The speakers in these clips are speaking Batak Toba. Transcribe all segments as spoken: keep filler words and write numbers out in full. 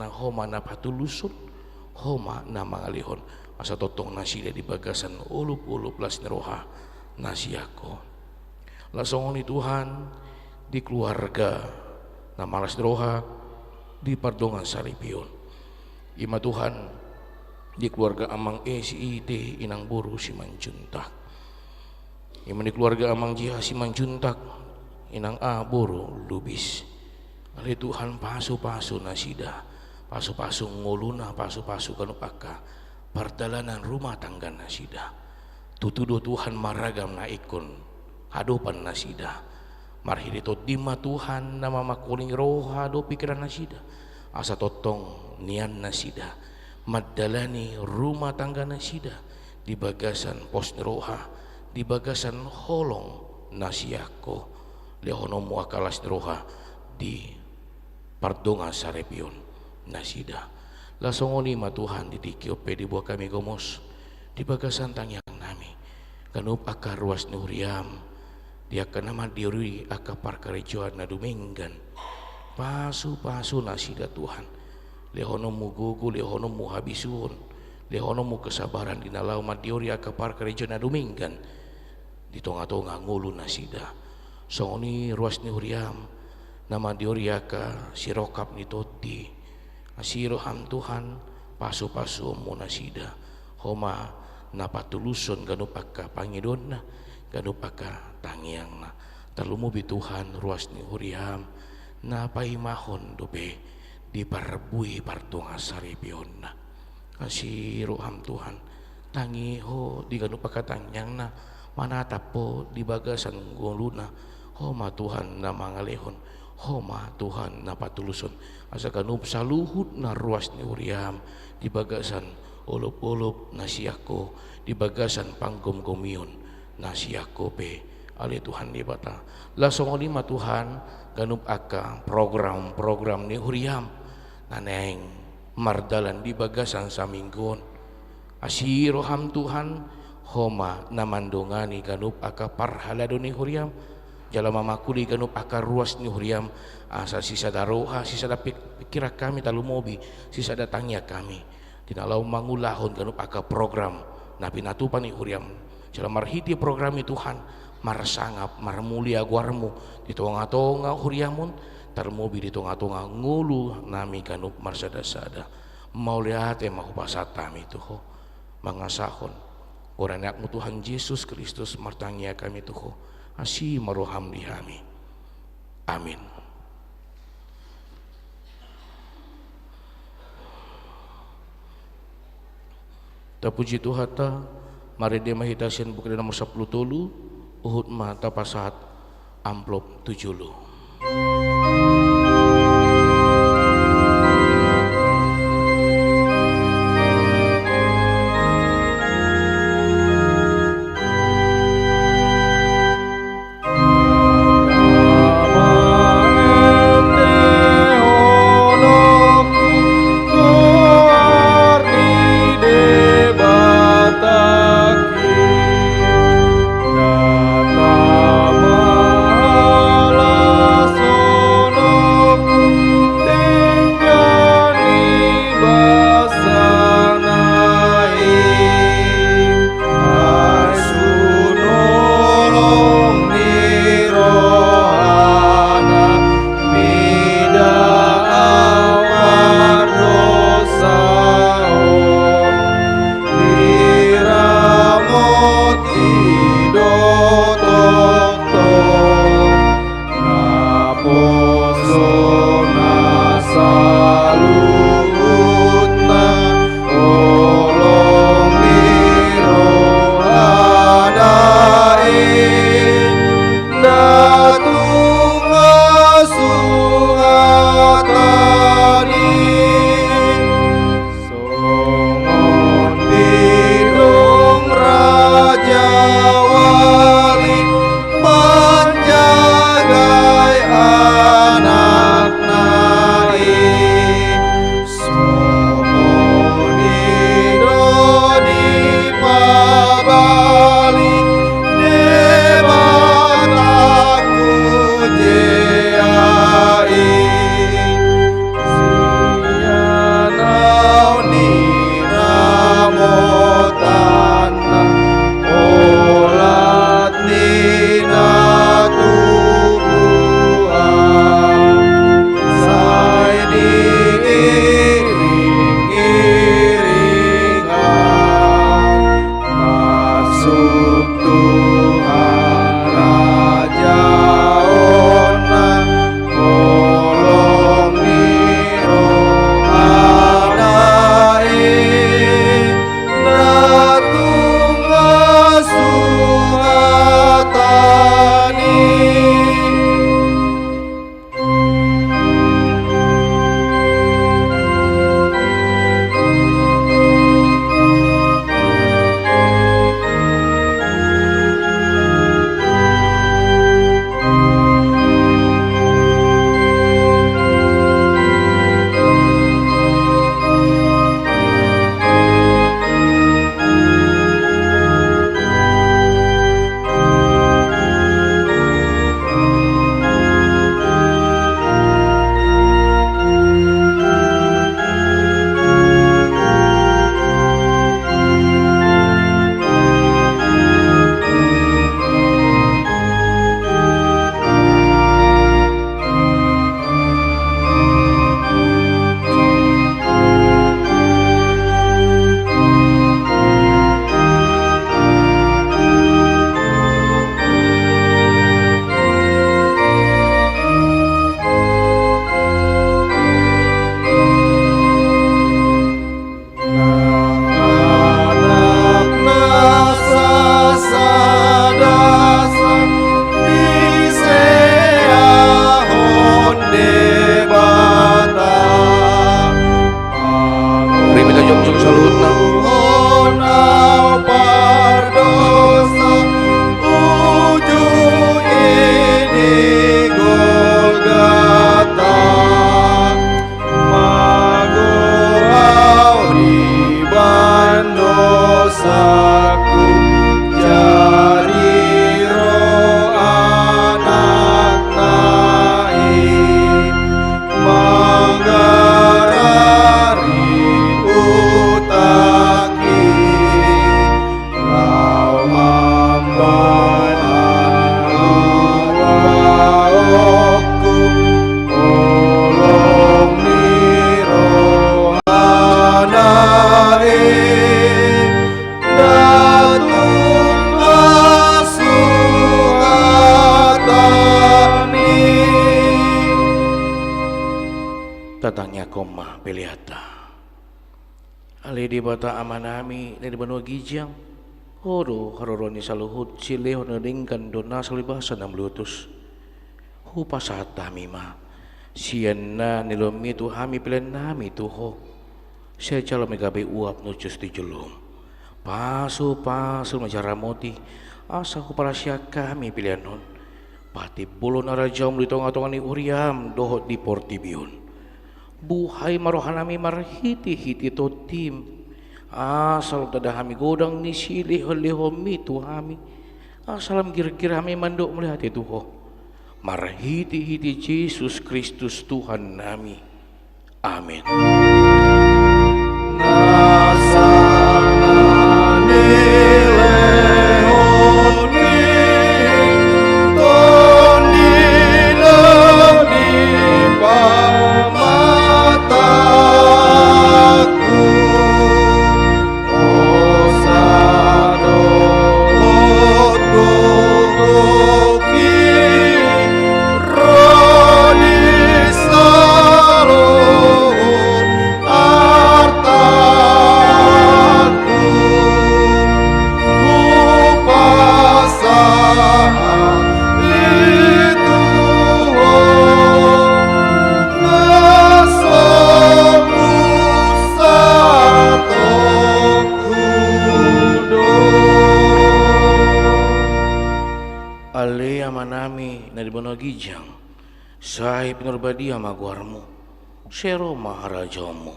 Ho ma na patuluson, Ho ma na mangalehon. Asa tongtong nasida di bagasan olopolop las ni roha na sian Ho. Laos songon i Tuhan, di keluarga na malas ni roha di pardongansaripeon. I ma Tuhan, di keluarga Amang Esi ate, inang boru Simanjuntak. I ma di keluarga Amang Jiha Simanjuntak, inang aha boru Lubis. Ale Tuhan, pasupasu nasida, pasupasu ngoluna, pasupasu ganup angka pardalanan rumah tangga nasida. Tutu do Tuhan maragam na ingkon adopan nasida. Marhite Tondim ma Tuhan na mamangkulingi roha dohot pikiran nasida. Asa tongtong nian nasida mandalani rumah tangga nasida di bagasan pos ni roha, di bagasan holong na sian Ho. Lehononmu angka las ni roha di pardongansaripeon nasida. Laos songon i ma Tuhan, di tingki on pe diboan hami gomos di bagasan tangiang nami ganup angka ruas ni huriam, di angka na mandiori angka parkarejoan na dumenggan. Pasupasu nasida Tuhan. Lehononmu gogo, lehononmu habisuhon, lehononmu kesabaran di na laho mandiori angka parkarejoan na dumenggan di tongatonga ngolu nasida. Songon i ruas ni huriam na mandiori angka sirongkap ni tondi. Asi roham Tuhan, pasupasuonmu nasida. Ho ma na patuluson ganup angka pangidoanna, ganup angka tangiangna. Tarlumobi Tuhan ruas ni huriam na paimahon dope di parbue pardongansaripeonna. Asi roham Tuhan, tangi Ho di ganup angka tangiangna, manatap Ho di bagasan ngoluna. Ho ma Tuhan na mangalehon, Ho ma Tuhan na patuluson. Asa ganup saluhut na ruas ni huriam di bagasan olopolop na sian Ho, di bagasan panggomgomion na sian Ho pe, ale Tuhan Debata. Laos songon i ma Tuhan, ganup angka program-program ni huriam na naeng mardalan di bagasan saminggu on. Asi roham Tuhan, Ho ma na mandongani ganup angka parhalado ni huriam, jala mamangkuli ganup angka ruas ni huriam, asa sisada roha, sisada pik-, pikiran hami tarlumobi, sisada tangiang hami di na laho mangulahon ganup angka program na pinatupa ni huriam. Jala marhite program i Tuhan, marsangap, marmulia goarmu di tongatonga huriam on, tarlumobi di tongatonga ngolu nami ganup marsadasada. Mauliate ma hupasahat hami tu Ho, mangasahon goar ni anakmu Tuhan Jesus Kristus martangiang hami tu Ho. Asi ma roham di hami. Amin. Tapuji Tuhanta, marende ma hita sian Buku Ende nomor sampulu tolu, huhut ma tapasahat amplop tu jolo. Hata. Ale Debata Amanami na di banua ginjang, Ho do haroroan ni saluhut silehon na denggan dohot na saleleng basa na mulutus. Hupasahat hami ma sian na nilehonMi tu hami peleannami tu Ho. Sai jalo ma i gabe uap na hushus di jolom. Pasupasu ma jala ramoti, asa huparasiak hami pelean on, patimbolhon harajaonMu di tongatonga ni huriaM dohot di portibi on. Buhai ma rohanami marhitehite TondiM, asa lam tanda hami godang ni silehonlehonMi tu hami, asa lam girgir hami mandok mauliate tu Ho. Marhitehite Jesus Kristus Tuhannami. Amen. Ale Amanami na di banua ginjang, sai pinarbadia ma goarMu. Sai ro ma harajaonMu.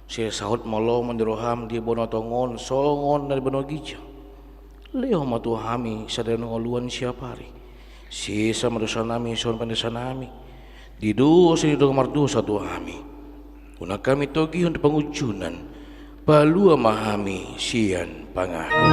Sai saut ma lomo ni rohaM di banua tonga on songon na di banua ginjang. Lehon ma tu hami sadari on hangoluan siapari. Sesa ma dosanami songon panesanami di dosa ni na mardosa tu hami. Unang hami togihon tu pangunjunan. Palua ma hami sian pangago.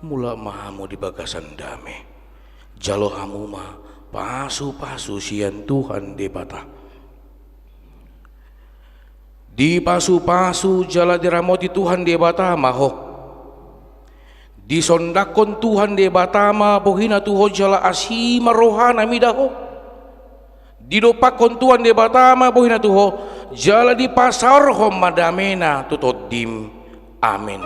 Mulak ma hamu di bagasan dame. Jalo hamu ma pasupasu sian Tuhan Debata. Dipasupasu jala diramoti Tuhan Debata ma ho. Disondangkon Tuhan Debata ma bohina tu ho jala asi ma rohana mida ho. Didompakkon Tuhan Debata ma bohina tu ho, jala dipasaorhon ma damena tu tondim. Amen.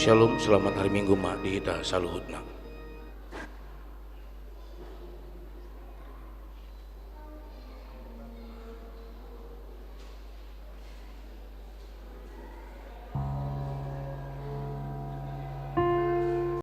Shalom, selamat hari Minggu ma di hita saluhut.